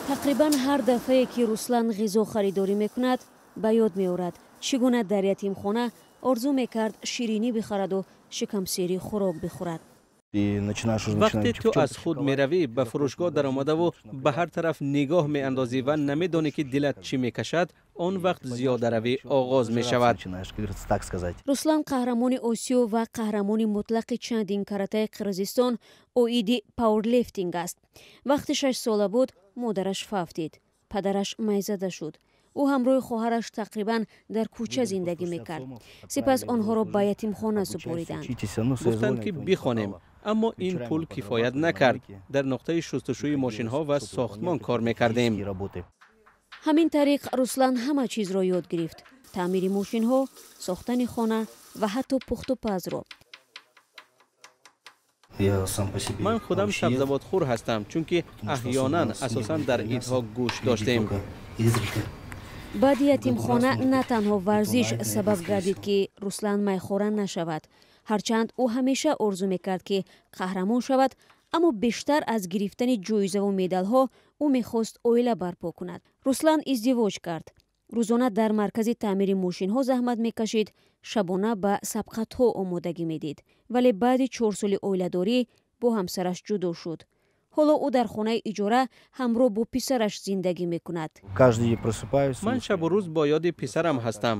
Тақрибан ҳар дафъае, ки Руслан ғизо харидорӣ мекунад, ба ёд меорад, чӣ гуна дар ятимхона орзу мекард ширинӣ бихараду шикамсерӣ хӯрок бихӯрад. Вақте ту аз худ меравӣ, ба фурӯшгоҳ даромадаву ба ҳар тараф нигоҳ меандозӣ ва намедонӣ, ки дилат чӣ мекашад, он вақт зиёдаравӣ оғоз мешавад. Руслан қаҳрамони Осиё ва қаҳрамони мутлақи чандин каратаи Қирғизистон оиди пауэрлифтинг аст. Вақти 6-сола буд, модараш фавтид, падараш майзада шуд. Ӯ ҳамроҳи хоҳараш тақрибан дар кӯча зиндагӣ мекард. Сипас онҳоро ба ятимхона супориданд. Гуфтанд, ки бихонем, аммо ин пул кифоят накард. Дар нуқтаи шустушӯи мошинҳо ва сохтмон кор мекардем. Ҳамин тариқ Руслан ҳама чизро ёд гирифт: таъмири мошинҳо, сохтани хона ва ҳатто пухту пазро. Ман худам сабзавотхӯр ҳастам, чунки аҳёнан, асосан дар идҳо, гӯшт доштем. Баъди ятимхона на танҳо варзиш сабаб гардид, ки Руслан майхора нашавад. Ҳарчанд ӯ ҳамеша орзу мекард, ки қаҳрамон шавад, аммо бештар аз гирифтани ҷоизаву медалҳо ӯ мехост оила барпо кунад. Руслан издивоҷ кард. Рӯзона дар маркази таъмири мошинҳо заҳмат мекашид, шабона ба сабқатҳо омодагӣ медид, вале баъди 4 соли оиладорӣ бо ҳамсараш ҷудо шуд. Ҳоло ӯ дар хонаи иҷора ҳамроҳ бо писараш зиндагӣ мекунад. Ман шабу рӯз бо ёди писарам ҳастам.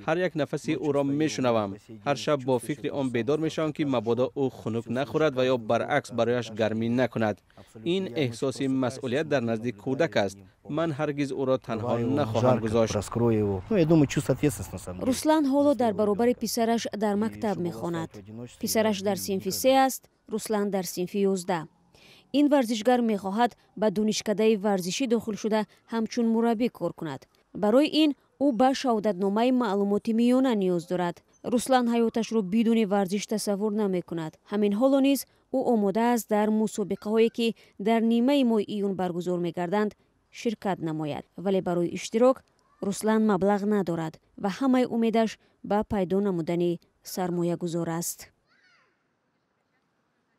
Ҳар як нафаси ӯро мешунавам. Ҳар шаб бо фикри он бедор мешавам, ки мабодо ӯ хунук нахӯрад ва ё баръакс барояш гармӣ накунад. Ин эҳсоси масъулият дар назди кӯдак аст. Ман ҳаргиз ӯро танҳо нахоҳам гузошт. Руслан ҳоло дар баробари писараш дар мактаб мехонад. Писараш дар синфи се аст, Руслан дар синфи 11. Ин варзишгар мехоҳад ба донишкадаи варзишӣ дохил шуда, ҳамчун мураббӣ кор кунад. Барои ин ӯ ба шаҳодатномаи маълумоти миёна ниёз дорад. Руслан ҳаёташро бидуни варзиш тасаввур намекунад. Ҳамин ҳоло низ ӯ омода аст дар мусобиқаҳое, ки дар нимаи моҳи июн баргузор мегарданд, ширкат намояд, вале барои иштирок Руслан маблағ надорад ва ҳамаи умедаш ба пайдо намудани сармоягузор аст.